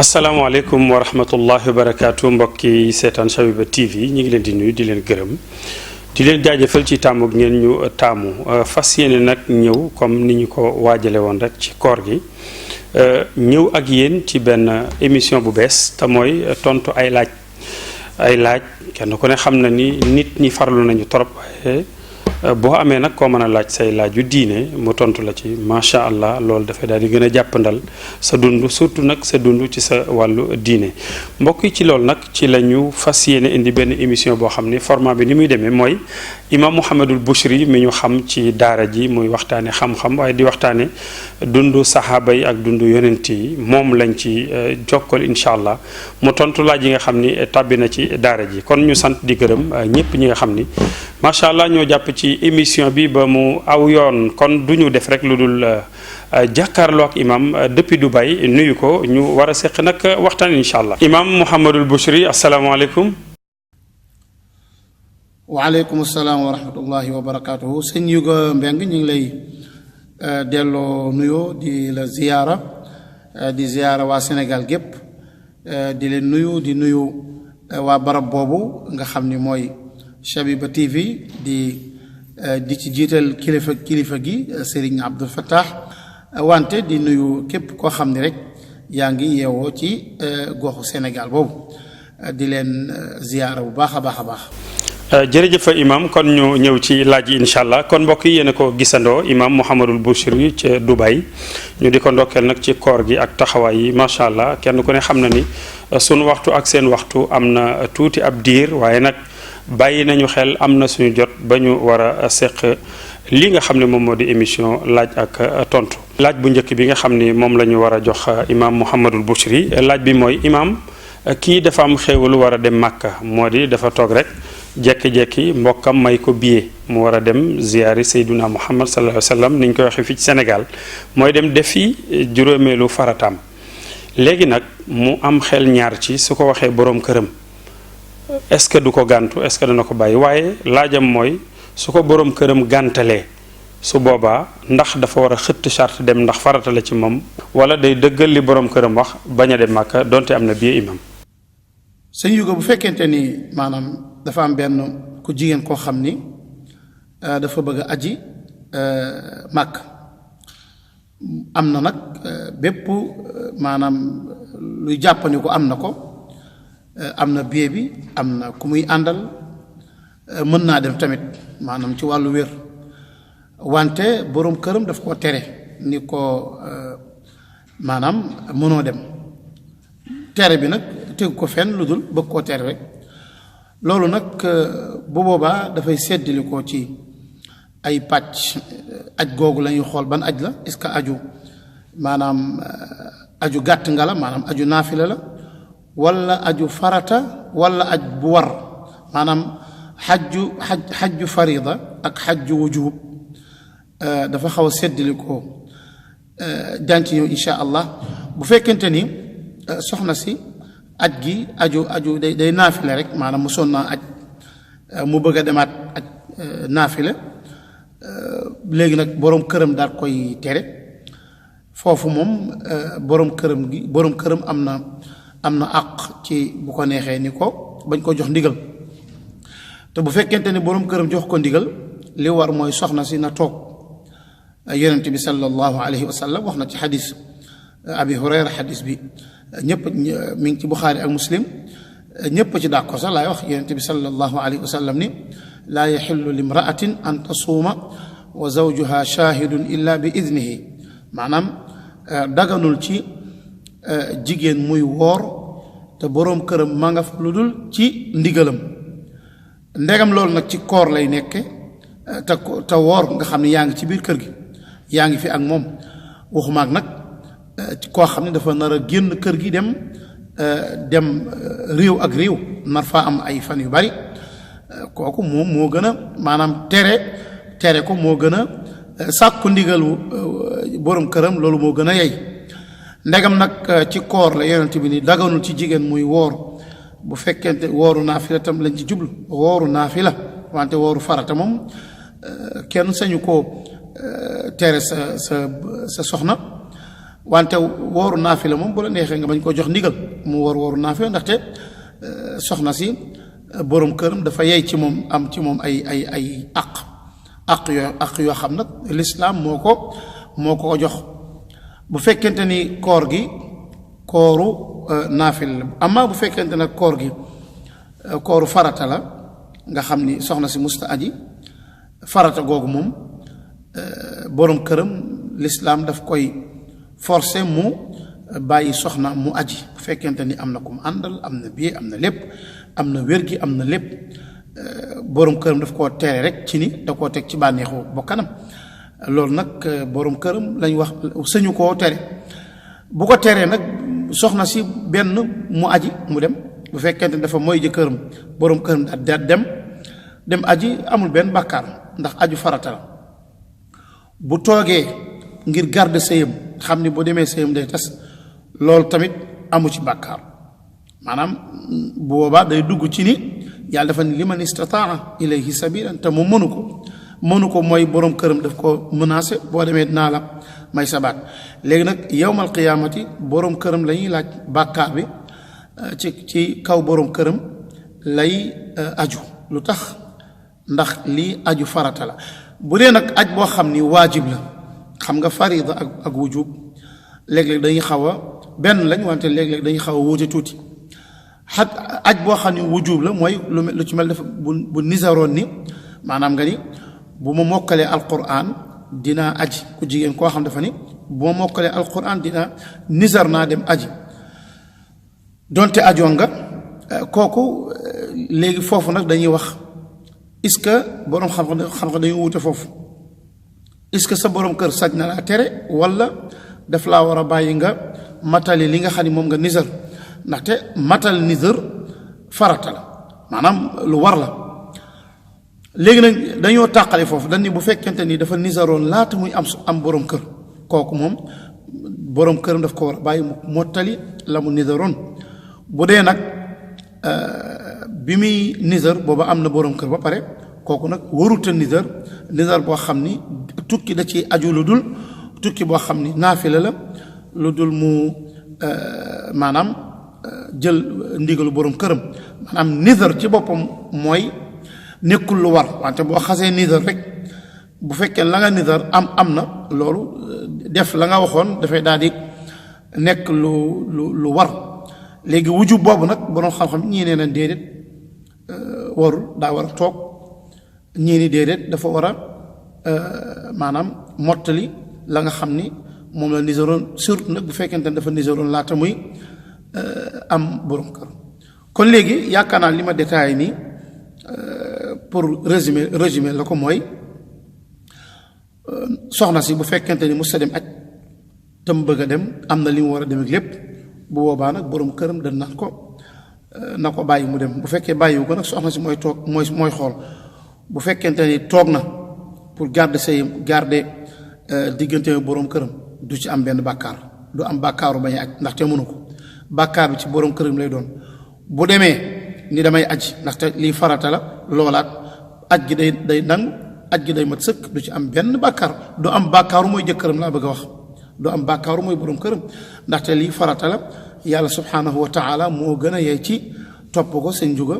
asalaamaaleykum wa rahmatullahi wa barakaatu mbokki seetaan Shabiba TV ñu ngi leen di nuyu di leen gërëm di leen jaajëfal ci taamu ngeen ñu taamu fas yéene nag ñëw comme ni ñu ko waajale woon rek ci koor gi ñëw ak yéen ci benn émission bu bees te mooy tontu ay laaj kenn ku ne xam na ni nit ñi farlu nañu trop waaye boo amee nag koo mën a laaj say laaj yu diine mu tontu la ci macha allah loolu dafay daal di gën a jàppandal sa dund surtout nag sa dund ci sa wàllu diine mbokk yi ci loolu nag ci la ñu fas yéene indi benn émission boo xam ni format bi ni muy demee mooy imam Mouhamadul Bouchri mi ñu xam ci daara ji muy waxtaane xam-xam waaye di waxtaane dundu saxaaba yi ak dundu yonent yi moom lañ ci jokkal incha allah mu tontu laaj yi nga xam ni tàbbi na ci daara ji kon ñu sant di gërëm ñëpp ñi nga xam ni macha allah ñoo jàpp ci émission bi ba mu aw yoon kon du ñu def rek lu dul jàkkaarloo ak imam depuis Dubaï nuyu ko ñu war a seq nag waxtaan incha allah. imam Mouhamadul Bouchri asalaamaaleykum. waaleykum salaam wa rahmatullahi wa barakaatuhu sëñ Yuga Mbeng ñu ngi lay delloo nuyoo di la ziyaara waa Sénégal gépp di leen nuyu di nuyu waa barab boobu nga xam ni mooy Shabiba TV di ci jiital kilifa gi Serigne Abdul Fattah wante di nuyu képp koo xam ni rek yaa ngi yeewoo ci goxu Sénégal boobu di leen ziyaara bu baax a baax a baax. jërëjëf imam kon ñu ñëw ci laaj yi incha allah kon mbokk yi yéen a ko gisandoo imam Mouhamadul Bouchri ca Dubaï ñu di ko ndokkeel nag ci koor gi ak taxawaay yi macha allah kenn ku ne xam na ni sunu waxtu ak seen waxtu am na tuuti ab diir waaye nag bàyyi nañu xel am na suñu jot ba ñu war a seq li nga xam ne moom moo di émission laaj ak tontu. laaj bu njëkk bi nga xam ni moom la ñu war a jox imam Mouhamadul Bouchri laaj bi mooy imam kii dafa am xéewalu war a dem Màkka moo di dafa toog rek. jekki-jekki mbokkam may ko billet mu war a dem ziyaari Seyduna Muhammad sallallahu alayhi wa sallam ni ñu koy waxee fii ci Sénégal mooy dem defi juróomeelu farataam léegi nag mu am xel ñaar ci su ko waxee boroom këram est-ce que du ko gàntu est-ce que dana ko bàyyi waaye laajam mooy su ko boroom këram gàntalee su boobaa ndax dafa war a xëtt charte dem ndax farata la ci moom wala day dëggal li boroom këram wax bañ a dem Màkka donte am na billet imam. sëñ Yuga bu fekkente ni maanaam dafa am benn ku jigéen koo xam ni dafa bëgg a aji màkk am na nag bépp maanaam luy jàppani ko am na ko am na billet bi am na ku muy àndal mën naa dem tamit maanaam ci wàllu wér wante boroom këram daf koo tere ni ko maanaam mënoo dem tere bi nag tegu ko fenn lu dul bëgg koo tere rek loolu nag bu boobaa dafay seddali ko ci ay pàcc aj googu la ñuy xool ban aj la est-ce que aju maanaam aju gàtt nga la maanaam aju naafila la wala aju farata wala aj bu war maanaam xajju farida ak xajju wujub dafa xaw a seddali ko daan ci ñëw insha allah bu fekkente ni soxna si aj gi aju day naafile rek maanaam mosoon naa aj mu bëgg a demaat aj naafile léegi nag boroom këram daal koy tere foofu moom boroom këram am na àq ci bu ko neexee ni ko bañ ko jox ndigal te bu fekkente ni boroom këram jox ko ndigal li war mooy soxna si na toog yonent bi sallallahu alayhi wa sallam wax na ci xadis abi hurayra xadis bi ñëpp mi ngi ci Buxaari ak Muslim ñëpp ci d'accord sax laay wax yonent bi sallallahu alayhi wa sallam ni laa yaxillu limraatin an tasuuma wa zawjuha shahidun illa bi idnihi maanaam daganul ci jigéen muy woor te boroom këram ma nga fa lu dul ci ndigalam ndegam loolu nag ci koor lay nekke te woor nga xam ne yaa ngi ci biir kër gi yaa ngi fi ak moom waxumaak nag koo xam ne dafa nar a génn kër gi dem réew ak réew nar faa am ay fan yu bari kooku moom moo gën a maanaam tere ko moo gën a sàkku ndigalu borom këram loolu moo gën a yey ndegam nag ci koor la yonent bi ni daganul ci jigéen muy woor bu fekkente wooru naafila tam lañ ci jublu wooru naafila wante wooru farata moom kenn sañu koo tere sa soxna wante wooru naafila moom bu la neexee nga bañ koo jox ndigal mu wooru naafila ndaxte soxna si borom këram dafa yey ci moom am ci moom ay àq yoo xam nag lislaam moo ko jox bu fekkente ni koor gi kooru naafil la amaa bu fekkente nag koor gi kooru farata la nga xam ni soxna si musta aji farata googu moom borom këram lislaam daf koy forcé mu bàyyi soxna mu aji bu fekkente ni am na ku mu àndal am na biir am na lépp am na wér gi am na lépp borom këram daf koo tere rek ci ni da koo teg ci bànneexu bokkanam loolu nag borom këram lañ wax sëñu koo tere bu ko teree nag soxna si benn mu aji mu dem bu fekkente dafa mooy jëkkëram borom këram da dem aji amul benn bàkkaar ndax aju farata la bu toogee ngir garder sëyam xam ni bu demee sëyam day tas loolu tamit amu ci bàkkaar maanaam bu boobaa day dugg ci ni yàlla dafa ni liman istataa ilayhi sabilan te mu mënu ko mooy borom këram daf ko menacé boo demee dinaa la may sabaat léegi nag yawmal qiyaamati borom këram la ñuy laaj bàkkaar bi ci kaw borom këram lay aju lu tax ndax lii aju farata la bu dee nag aj boo xam ni waajib la xam nga farida ak wujub léeg-léeg dañuy xaw a benn lañ wante léeg-léeg dañuy xaw a wuute tuuti aj boo xam ni wujub la mooy lu ci mel dafa bu nisaroon ni maanaam nga ni bu ma mokkalee alquran dinaa aji ku jigéen koo xam dafa ni bu ma mokkalee alquran dinaa nisar naa dem aji donte ajoon nga kooku léegi foofu nag dañuy wax est-ce que borom xam-xam dañuy wuute foofu est-ce que sa borom kër saj na laa tere wala daf laa war a bàyyi nga matali li nga xam ni moom nga nisar ndaxte matal nisar farata la maanaam lu war la léegi nag dañoo tàqale foofu dañ ni bu fekkente ni dafa nisaroon laata muy am borom kër kooku moom borom këram daf ko war a bàyyi mu mottali la mu nisaroon bu dee nag bi muy nisar booba am na borom kër ba pare kooku nag waruta nisar boo xam ni tukki da ci aju lu dul tukki boo xam ni naafila la lu dul mu maanaam jël ndigalu borom këram maanaam nisar ci boppam mooy nekkul lu war wante boo xasee nisar rek bu fekkee la nga nisar am na loolu def la nga waxoon dafay daal di nekk lu war léegi wujub boobu nag borom xam-xam ñii nee na déedéet warul daa war a toog ñii ni déedéet dafa war a maanaam mottali la nga xam ni moom la nisaroon surtout nag bu fekkente ne dafa nisaroon laata muy am borom kër kon léegi yaakaar naa li ma détaillé nii pour résumer la ko mooy soxna si bu fekkente ni mos a dem aj te mu bëgg a dem am na li mu war a dem ak lépp bu boobaa nag borom këram dañ naan ko na ko bàyyi mu dem bu fekkee bàyyiwu ko nag soxna si mooy toog mooy xool bu fekkente ni toog na pour garder diggante borom këram du ci am benn bàkkaar du am bàkkaaru bañ a aj ndaxte mënu ko bàkkaar bi ci borom këram lay doon bu demee ni damay aj ndaxte lii farata la loolaat aj gi day nangu aj gi day mat sëkk du ci am benn bàkkaar du am bàkkaaru mooy jëkkëram laa bëgg a wax du am bàkkaaru mooy borom këram ndaxte lii farata la yàlla subhanahu wa taala moo gën a yey ci topp ko seen juga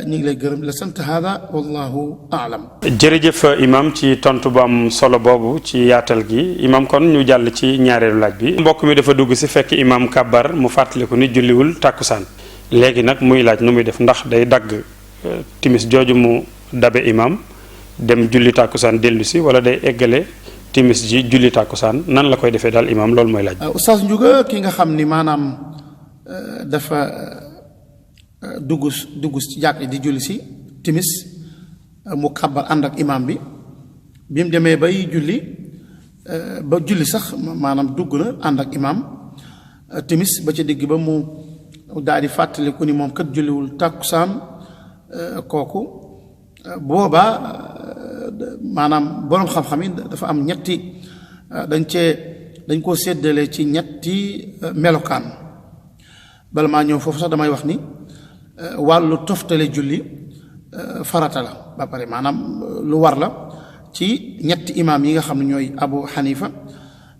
ñu ngi lay gërëm la sant hada wallahu aalam. jërëjëf imam ci tontu bu am solo boobu ci yaatal gi imam kon ñu jàll ci ñaareelu laaj bi mbokk mi dafa dugg si fekk imam kàbbar mu fàttaliku ni julliwul tàkkusaan léegi nag muy laaj nu muy def ndax day dagg timis jooju mu dabe imam dem julli tàkkusaan dellu si wala day eggale timis ji julli tàkkusaan nan la koy defee daal imam loolu mooy laaj. oustaz Ndiouga ki nga xam ni maanaam dafa dugg ci jàkk di julli si timis mu kàbbar ànd ak imam bi mu demee bay julli ba julli sax maanaam dugg na ànd ak imam timis ba ca digg ba mu daal di fàttaliku ni moom kat julliwul tàkkusaan kooku boobaa maanaam boroom xam-xam yi dafa am ñetti dañ koo séddale ci ñetti melokaan bala maa ñëw foofu sax damay wax ni wàllu toftale julli farata la ba pare maanaam lu war la ci ñetti imaam yi nga xam ne ñooy Abu Hanifa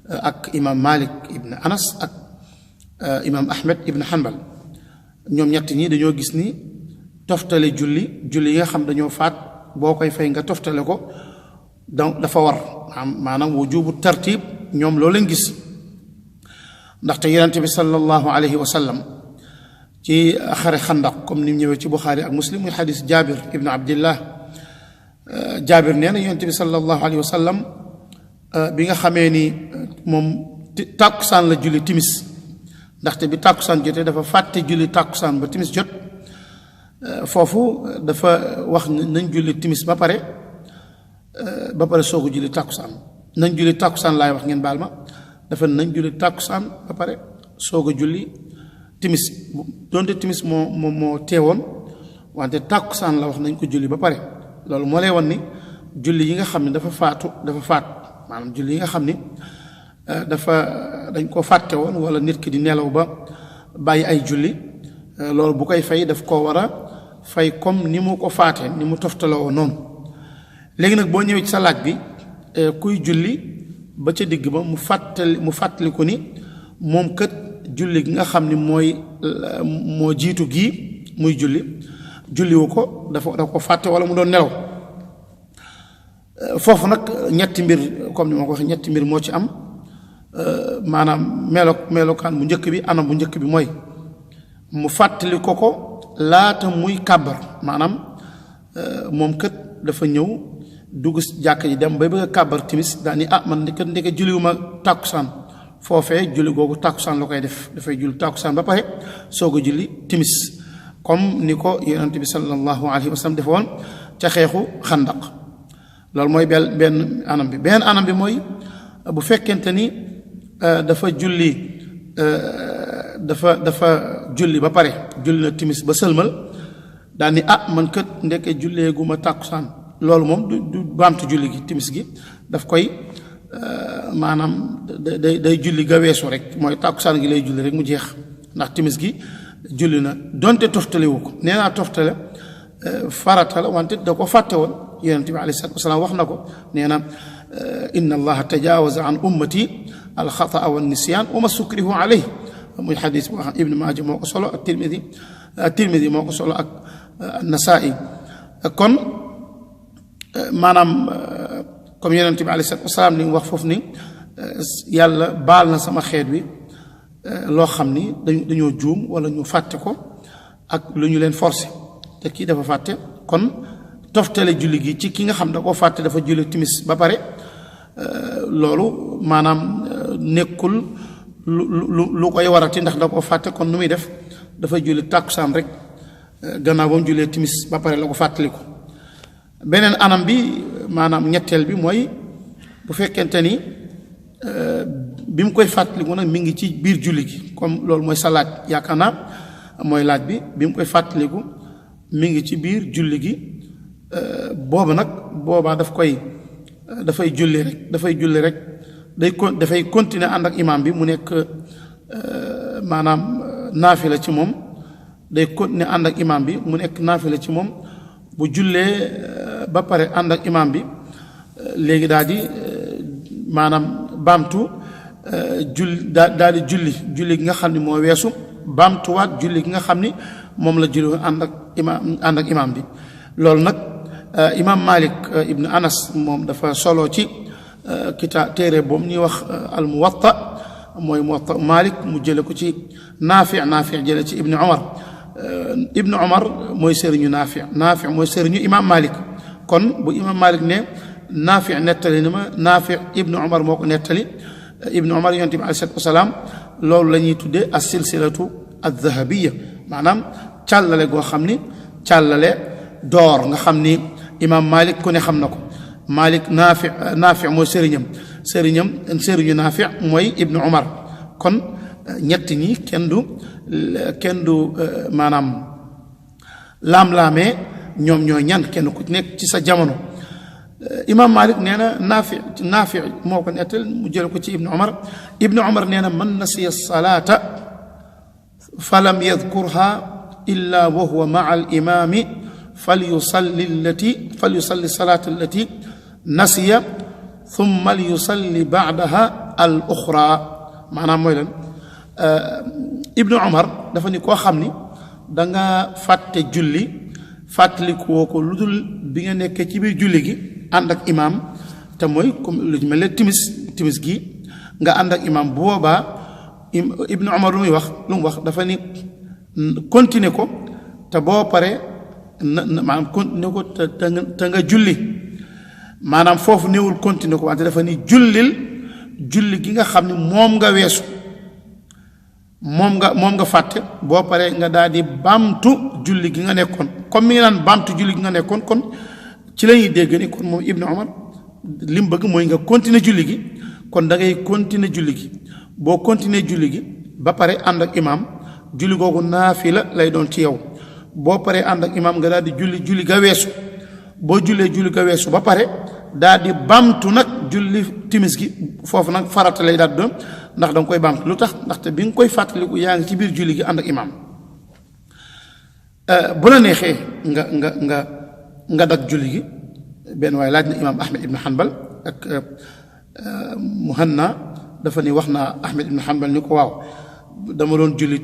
ak imam Malik ibn Anas ak imam Ahmed ibn Hanbal ñoom ñett ñi dañoo gis ni toftale julli yi nga xam dañoo faat boo koy fay nga toftale ko donc dafa war maanaam wujubu tartib ñoom loolu lañ gis ndaxte yonente bi sallallahu alayhi wa sallam ci xare xandaq comme ni ñëwee ci Buxaari ak Muslim muy xadis Jaabir ibn Abdillah Jaabir nee na yonente bi sallallahu alayhi wa sallam bi nga xamee ni moom tàkkusaan la julli timis ndaxte bi tàkkusaan jotee dafa fàtte julli tàkkusaan ba timis jot foofu dafa wax nañ julli timis ba pare soogu julli tàkkusaan nañ julli tàkkusaan laay wax ngeen baal ma dafa nañ julli tàkkusaan ba pare soog a julli timis donte timis moo teewoon wante tàkkusaan la wax nañ ko julli ba pare loolu moo lay wan ni julli yi nga xam ne dafa faat maanaam julli yi nga xam ni dañ ko fàtte woon wala nit ki di nelaw ba bàyyi ay julli loolu bu koy fay daf koo war a fay comme ni mu ko faatee ni mu toftaloo noonu léegi nag boo ñëwee ci sa laaj bi kuy julli ba ca digg ba mu fàttali ko ni moom kët julli gi nga xam ni moo jiitu gii muy julliwu ko dafa ko fàtte wala mu doon nelaw foofu nag ñetti mbir comme ni ma ko waxee ñetti mbir moo ci am maanaam melokaan bu njëkk bi anam bu njëkk bi mooy mu fàttali ko laata muy kàbbar maanaam moom kët dafa ñëw dugg jàkk ji dem bay bëgg a kàbbar timis daal ni man ndeke julliwuma tàkkusaan foofee julli googu tàkkusaan la koy def dafay julli tàkkusaan ba pare soog a julli timis comme ni ko yonent bi sallallahu alayhi wa sallam defoon ca xeexu xandaq loolu mooy benn anam bi benn anam bi mooy bu fekkente ni dafa julli ba pare julli na timis ba sëlmal daal ni man kat ndeke julleeguma tàkkusaan loolu moom du baamtu julli gi timis gi daf koy maanaam day julli ga weesu rek mooy tàkkusaan gi lay julli rek mu jeex ndax timis gi julli na donte toftalewu ko nee naa toftale farata la wante da ko fàtte woon yonente bi alayhi salaatu wasalaam wax na ko nee na inna allaha tajawaza an ummati alxataa wa nisyan wa ma sukrihu alayh muy xadis boo xam ibnu maaja moo ko solo ak tirmidi moo ko solo ak nasaa'i kon maanaam comme yonente bi alayhi salaatu wasalaam li mu wax foofu ni yàlla baal na sama xeet wi loo xam ni dañoo juum wala ñu fàtte ko ak lu ñu leen forcé te kii dafa fàtte kon toftale julli gi ci ki nga xam da koo fàtte dafa julli timis ba pare loolu maanaam nekkul lu koy warati ndax da koo fàtte kon nu muy def dafa julli tàkkusaan rek gannaaw ba mu jullee timis ba pare la ko fàttaliku beneen anam bi maanaam ñetteel bi mooy bu fekkente ni bi mu koy fàttaliku nag mi ngi ci biir julli gi comme loolu mooy sa laaj yaakaar naa mooy laaj bi mu koy fàttaliku mi ngi ci biir julli gi boobaa dafay julli rek dafay continuer ànd ak imam bi mu nekk maanaam naafila ci moom day continuer ànd ak imam bi mu nekk naafila ci moom bu jullee ba pare ànd ak imam bi léegi daal di maanaam baamtu daal di julli gi nga xam ni moo weesu baamtuwaat julli gi nga xam ni moom la julli ànd ak imam bi loolu nag imam Malik ibn Anas moom dafa solo ci téere boobu ñuy wax al Muwatta mooy Muwatta Malik mu jële ko ci Naafi jële ci Ibn Umar mooy sëriñu Naafi mooy sëriñu imam Malik kon bu imam Malik ne Naafi nettali na ma Naafi Ibn Umar moo ko nettali Ibn Umar yonent bi alayhi salaatu wasalaam loolu la ñuy tuddee as-silsilatu az-zahabiyya maanaam càllale goo xam ni càllale door nga xam ni imam Malik ku ne xam na ko Malik Naafi mooy sëriñu Naafi mooy Ibn Umar kon ñett ñi kenn du maanaam laam-laamee ñoom ñooy ñan kenn ku nekk ci sa jamono imam Malik nee na Naafi moo ko nettal mu jël ko ci Ibn Umar nee na man nasiya salaata falam yadkurha illa wa huwa maa al imami falyusalli salaata allati nasiya thumma liyusalli ba'daha al uxra maanaam mooy lan ibnu umar dafa ni koo xam ni da nga fàtte julli fàttalikoo ko lu dul bi nga nekkee ci biir julli gi ànd ak imaam te mooy comme lu mel ne timis gi nga ànd ak imaam bu boobaa ibnu umar lu mu wax dafa ni continuer ko te boo pare maanaam continuer ko te nga julli maanaam foofu néewul continuer ko wante dafa ni julli gi nga xam ne moom nga weesu moom nga fàtte boo paree nga daal di baamtu julli gi nga nekkoon comme mi ngi naan baamtu julli gi nga nekkoon kon ci la ñuy dégg ni kon moom ibnu umar li mu bëgg mooy nga continuer julli gi kon da ngay continuer julli gi boo continuer julli gi ba pare ànd ak imaam julli googu naafila lay doon ci yow boo paree ànd ak imaam nga daal di julli ga weesu boo jullee julli ga weesu ba pare daal di baamtu nag julli timis gi foofu nag farata lay daal doon ndax da nga koy baamtu lu tax ndaxte bi nga koy fàttaliku yaa ngi ci biir julli gi ànd ak imaam bu la neexee nga dag julli gi benn waaye laaj na imaam Ahmed ibn Hanbal ak Muhanna dafa ni wax naa Ahmed ibn Hanbal ni ko waaw dama doon julli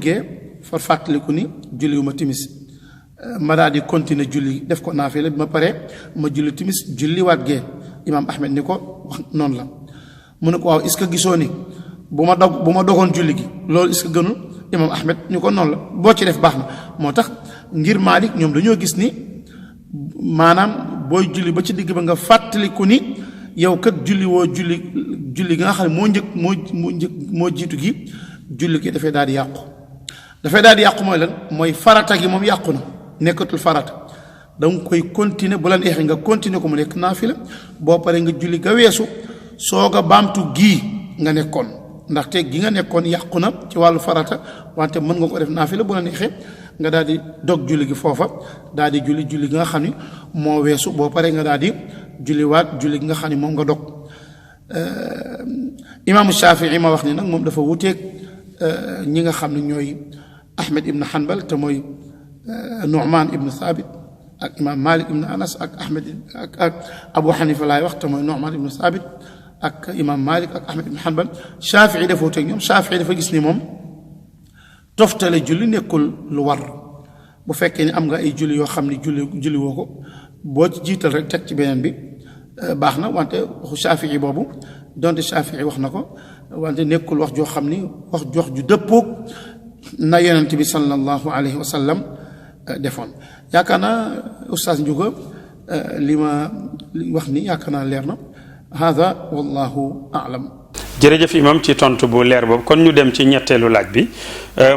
gee far fàttaliku ni julliwuma timis ma daal di continuer julli def ko naafila bi ma pare ma julli timis julli waat gee imaam Ahmed ni ko wax noonu la mu ne ko waaw est-ce que gisoo ni bu ma dogoon julli gi loolu est-ce que gënul imaam Ahmed ni ko noonu la boo ci def baax na moo tax ngir Maalik ñoom dañoo gis ni maanaam booy julli ba ci digg ba nga fàttaliku ni yow kat julli woo julli nga xam ne moo jiitu gi julli gi dafay daal di yàqu mooy lan mooy farata gi moom yàqu na nekkatul farata danga koy continuer bu la neexee nga continuer ko mu nekk naafila boo paree nga julli ga weesu soog a baamtu gii nga nekkoon ndaxte gi nga nekkoon yàqu na ci wàllu farata wante mën nga ko def naafila bu la neexee nga daal di dog julli gi foofa daal di julli gi nga xam ni moo weesu boo paree nga daal di julliwaat julli gi nga xam ni moom nga dog imaamu Shafii ma wax ni nag moom dafa wuteeg ñi nga xam ne ñooy Ahmed ibn Hanbal te mooy Nu'man ibn Thabit ak imaam Malik ibn Anas ak ak Abu Hanifa laay wax te mooy Nu'man ibn Thabit ak imaam Malik ak Ahmed ibn Hanbal Shafii dafa wuteeg ñoom Shafii dafa gis ni moom toftale julli nekkul lu war bu fekkee ni am nga ay julli yoo xam ne julli woo ko boo ci jiital rek teg ci beneen bi baax na wante waxu Shafii boobu donte Shafii wax na ko wante nekkul wax joo xam ni wax ju dëppoog na yonent bi sallallahu alayhi wa sallam defoon yaakaar naa oustaz Ndiouga li wax ni yaakaar naa leer na hada wallahu a'lam. jërëjëf imam ci tontu bu leer boobu kon ñu dem ci ñetteelu laaj bi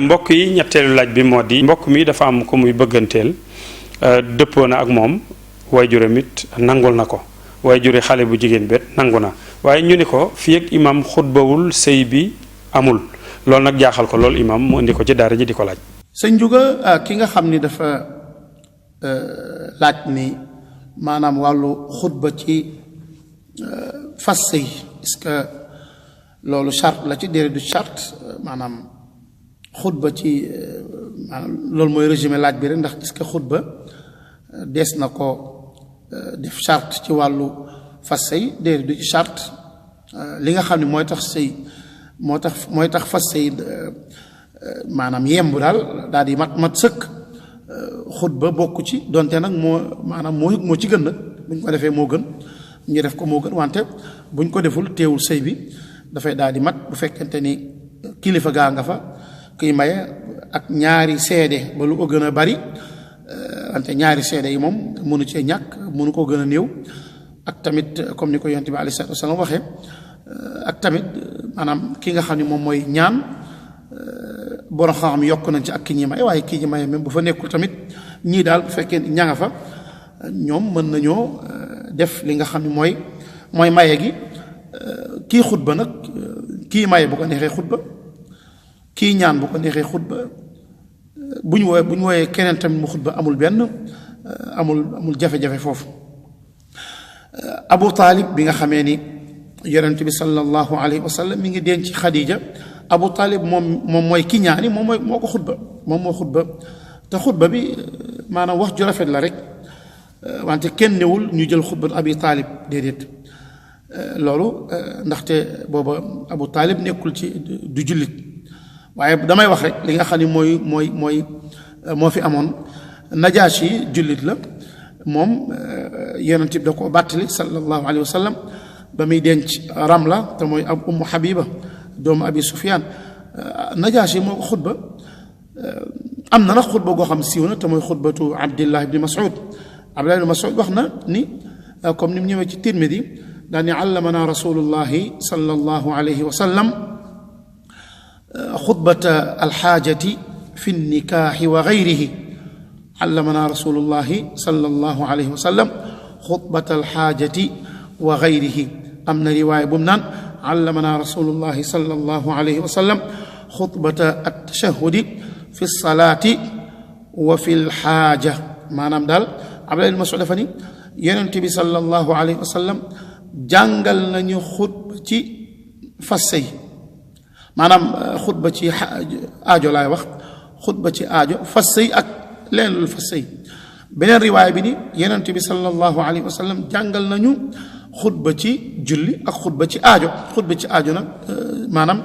mbokk yi ñetteelu laaj bi moo di mbokk mi dafa am ko muy bëgganteel dëppoo na ak moom waajuram it nangul na ko waajuri xale bu jigéen bet nangu na waaye ñu ni ko fii ak imam xutbawul sëy bi amul loolu nag jaaxal ko loolu imam mu indi ko ci daara ji di ko laaj. sëñ Ndiouga ki nga xam ni dafa laaj ni maanaam wàllu xutba ci fas sëy est-ce que loolu charte la ci déedéet du charte maanaam xutba ci maanaam loolu mooy résumé laaj bi rek ndax est-ce que xutba des na ko def charte ci wàllu fas sëy déedéet du ci charte li nga xam ne mooy tax sëy mooy tax fas sëy maanaam yemb daal di mat sëkk xutba bokku ci donte nag moo ci gën nag buñ ko defee moo gën ñu def ko moo gën wante buñ ko deful teewul sëy bi dafay daal di mat bu fekkente ni kilifa gaa nga fa kuy maye ak ñaari seede ba lu ko gën a bari wante ñaari seede yi moom mënu cee ñàkk mënu koo gën a néew ak tamit comme ni ko yonent bi alayhi salaatu wa salaam waxee ak tamit maanaam ki nga xam ne moom mooy ñaan borom xam-xam yokk nañ ci ak ki ñi may waaye kii ñi may même bu fa nekkul tamit ñii daal bu fekkee ña nga fa ñoom mën nañoo def li nga xam ne mooy maye gi kii xutba nag kii maye bu ko neexee xutba kii ñaan bu ko neexee xutba bu ñu wooyee keneen tamit mu xutba amul amul jafe-jafe foofu. Abu Talib bi nga xamee ni yonent bi sallallahu alayhi wa sallam mi ngi denc Khadija Abu Talib moom mooy ki ñaani moo ko xutba moom moo xutba te xutba bi maanaam wax ju rafet la rek wante kenn newul ñu jël xutba Abi Talib déedéet loolu ndaxte booba Abu Taalib nekkul ci du jullit waaye damay wax rek li nga xam ne mooy moo fi amoon. Najaashi jullit la moom yonent bi da ko bàttali sallallahu alayhi wa sallam ba muy denc Ramla te mooy ab Ummu Habiba doomu Abi Sufyaan Najaashi moo ko xutba am na nag xutba goo xam siiw na te mooy xutbatu Abdillah ibni Mas'ud Abdillah ibni Mas'ud wax na ni comme ni mu ñëwee ci Tirmidi daani allamana rasulullahi sallallahu alayhi wa sallam xutbata alxaajati fi nnikaaxi wa gayrihi علمنا رسول الله صلى الله عليه وسلم خطبة الحاجة وغيره أمن رواية بمنان علمنا رسول الله صلى الله عليه وسلم خطبة التشهد في الصلاة وفي الحاجة ما نام دال عبد الله المسعود فني ينتبه صلى الله عليه وسلم جانغال نانيو خطبة فسي ما نام خطبة آجو لا وقت خطبة آجو فسي leen lu fa sëy beneen riwaay bi ni yonent bi sallallahu alayhi wa sallam jàngal nañu xutba ci julli ak xutba ci aajo nag maanaam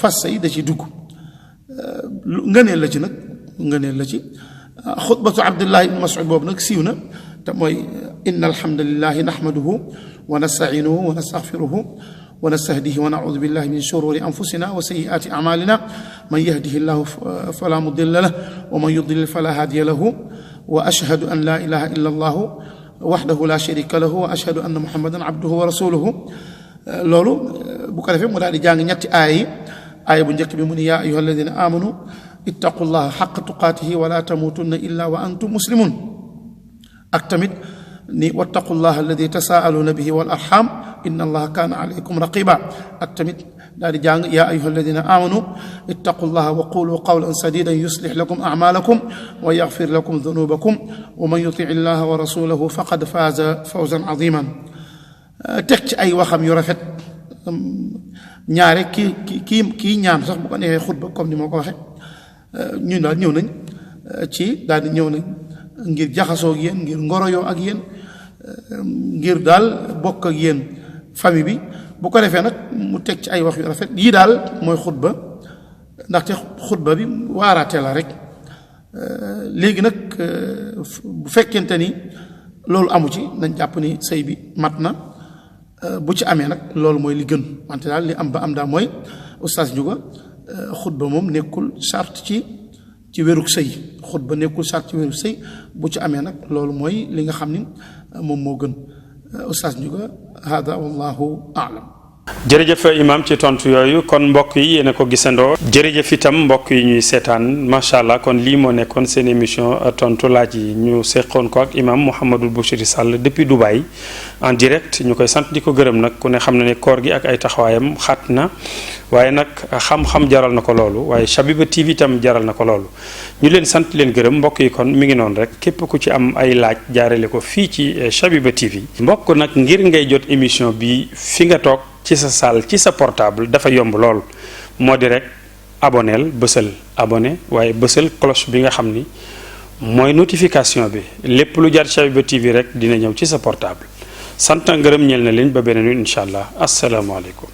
fas sëy da ci dugg ngëneel la ci xutbatu Abdullah ibn Mas'ud boobu nag siiw na te mooy inna alhamdulillahi nahmaduhu wa nasta'inuhu wa nastaghfiruhu ونستهديه ونعوذ بالله من شرور أنفسنا وسيئات أعمالنا من يهده الله فلا مضل له ومن يضلل فلا هادي له وأشهد أن لا إله إلا الله وحده لا شريك له وأشهد أن محمدا عبده ورسوله لولو بكرة في مراد جانغ نياتي آية بنجك بمن يا أيها الذين آمنوا اتقوا الله حق تقاته ولا تموتن إلا وأنتم مسلمون أكتمد واتقوا الله الذي تساءلون به والأرحام إن الله كان عليكم رقيبا أكتمد يا أيها الذين آمنوا اتقوا الله وقولوا قولا سديدا يصلح لكم أعمالكم ويغفر لكم ذنوبكم ومن يطع الله ورسوله فقد فاز فوزا عظيما تك أي وخم يرفت ñaare ki ñaan sax bu ko neexee xutba comme ni ma ko waxe ñun daal ñëw nañ ci daal di ñëw nañ ngir jaxasoo ak yéen ngir ngoroyoo ak yéen ngir daal bokk ak yéen famille bi bu ko defee nag mu teg ci ay wax yu rafet yii daal mooy xutba ndaxte xutba bi waaraate la rek léegi nag bu fekkente ni loolu amu ci nañ jàpp ni sëy bi mat na bu ci amee nag loolu mooy li gën wante daal li am ba am daal mooy oustaz Ndiouga xutba moom nekkul charte ci wérug sëy xutba nekkul charte ci wérug sëy bu ci amee nag loolu mooy li nga xam ni moom moo gën oustaz Ndiouga hada wallahu a'lam jërëjëf imam ci tontu yooyu kon mbokk yi yéen a ko gisandoo jërëjëf itam mbokk yi ñuy seetaan macha allah kon lii moo nekkoon seen émission tontu laaj yi ñu seqoon ko ak imam Mouhamadul Bouchri Sall depuis Dubaï en direct ñu koy sant di ko gërëm nag ku ne xam na ne koor gi ak ay taxawaayam xat na waaye nag xam-xam jaral na ko loolu waaye Shabiba TV itam jaral na ko loolu ñu leen sant leen gërëm mbokk yi kon mi ngi noonu rek képp ku ci am ay laaj jaarale ko fii ci Shabiba TV mbokk nag ngir ngay jot émission bi fi nga toog ci sa salle ci sa portable dafa yomb lool moo di rek aboneel bësal abonné waaye bësal cloche bi nga xam ni mooy notification bi lépp lu jaar Shabiba TV rek dina ñëw ci sa portable sant ngërëm ñeel na leen ba beneen yoon incha allah asalaamaaleykum